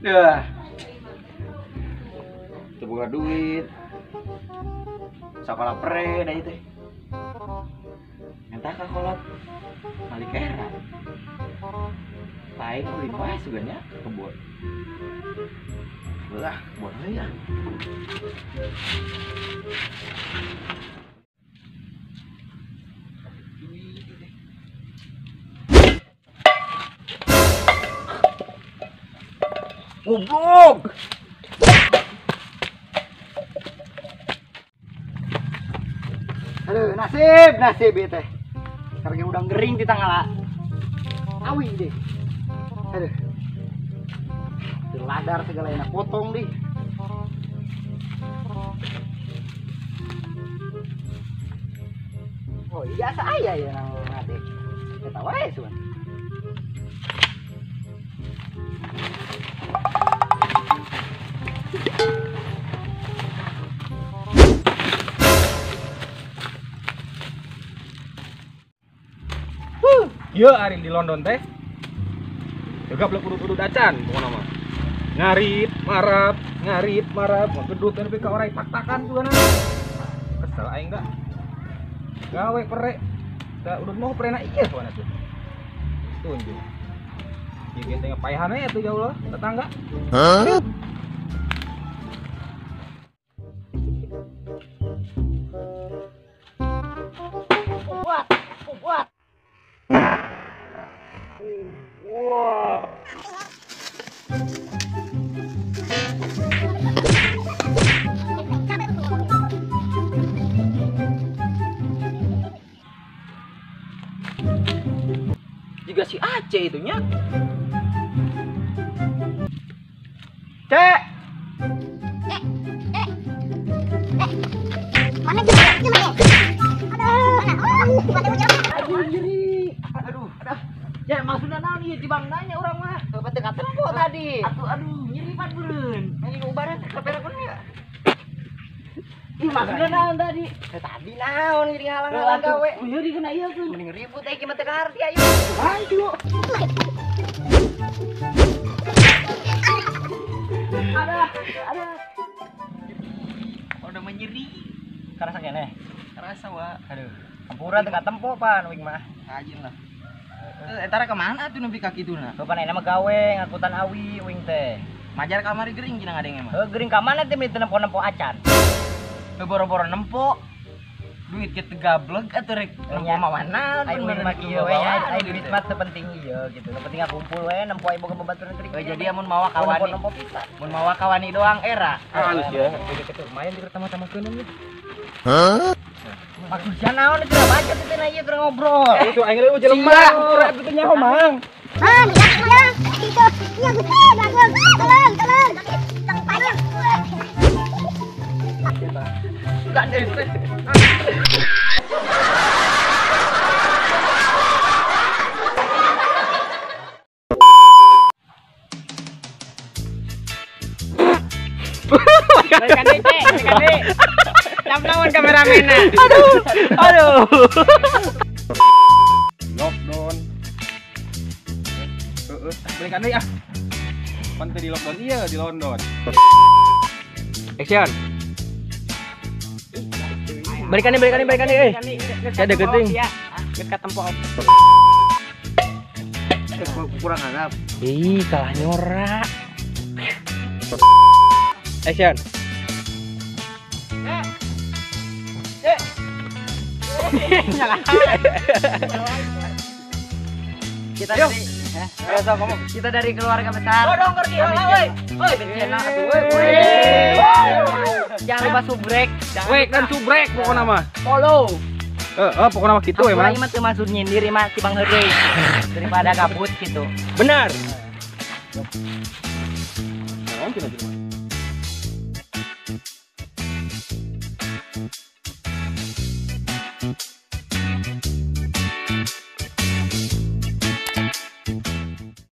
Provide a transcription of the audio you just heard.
Dah. Teu boga duit. Sakola pre da ieu teh. Minta ka kolot. Malik era. Paling ulin wae sugan nya kebon. Lah, kebon heula ya. Goblok. Aduh, nasib, nasib ieu teh. Karena udah gering di tanggal awi deh. Aduh. Ladar segala enak potong deh. Oh iya saya ya nang ade. Eta wae suan. Ieu ari di London teh. Gablek kudu-kudu dacan pokona mah. Ngarit, marap, ngegedut tapi ka orai tak-takan juga na. Kesel aing da. Gawe perek. Da udah mau perena ieu pokona tuh. Tunjuk. Ieu ge teh ngapayahan we atuh jauh lah tetangga. Hah? Buat, buat. Wah. Juga si Aceh itunya. Cek. Mana juga? Aduh, nyeri. Aduh, aduh. Ya maksudna naon ieu cibang nanya urang mah. Bapak teu katempo tadi. Atuh aduh, nyeri pan beureun. Anjing ubaran kaperakeun ya. Ih, maksudna naon tadi? Tadi naon jadi ngalang-ngalang gawe. Nyeri kena ieu keun. Mending ribut euy mah teu kaharti ayo. Ayo. Ada, ada. Udah menyeri. Karasa keneh. Karasa wa. Aduh, hampura teu katempo pan wing mah. Rajin lah. Etara kemana tuh nepi ka kituna? Bapak enak mah gawe ngakutan awi wing teh. Majar kamari gering cenah ngadenge mah. Heuh gering ka mana teh teu nempo-nempo acan. Heuh boro-boro nempo. Duit ge teu gableg atuh rek nempo mawana. Aing mah kieu we nya, aing duit mah teu penting ieu gitu. Nu penting ngakumpul we nempo aya boga babaturan gering. Heuh jadi amun mawa kawani. Nempo pisan. Mun mawa kawani doang era. Halus ya. Kitu lumayan di pertama-tama keun. Hah? Maksudnya naon teh baca teh na ieu keur ngobrol. Itu aing leuwih jelema, urang teh nyaho mang. Ah, ya, itu. Ya gusti, bagus. Tolong, tolong. Tong payung. Enggak deh. Balikan deui, Cek. Balikan deui. Jam naon kameramena. Aduh, aduh. Lockdown. Heeh, balikan deui ah. Pan teu di lockdown ieu di London. Action. Balikan deui euy. Ada geuting. Geus katempo. Kurang harap. Ih, kalah nyorak. Action. Kita dari kita dari keluarga besar. Jangan lupa subrek. Weh, kan subrek pokokna mah. Follow. Pokokna mah kitu emang. Mah teu maksud nyindir mah si Bang Heureuy. Daripada kabut gitu. Benar.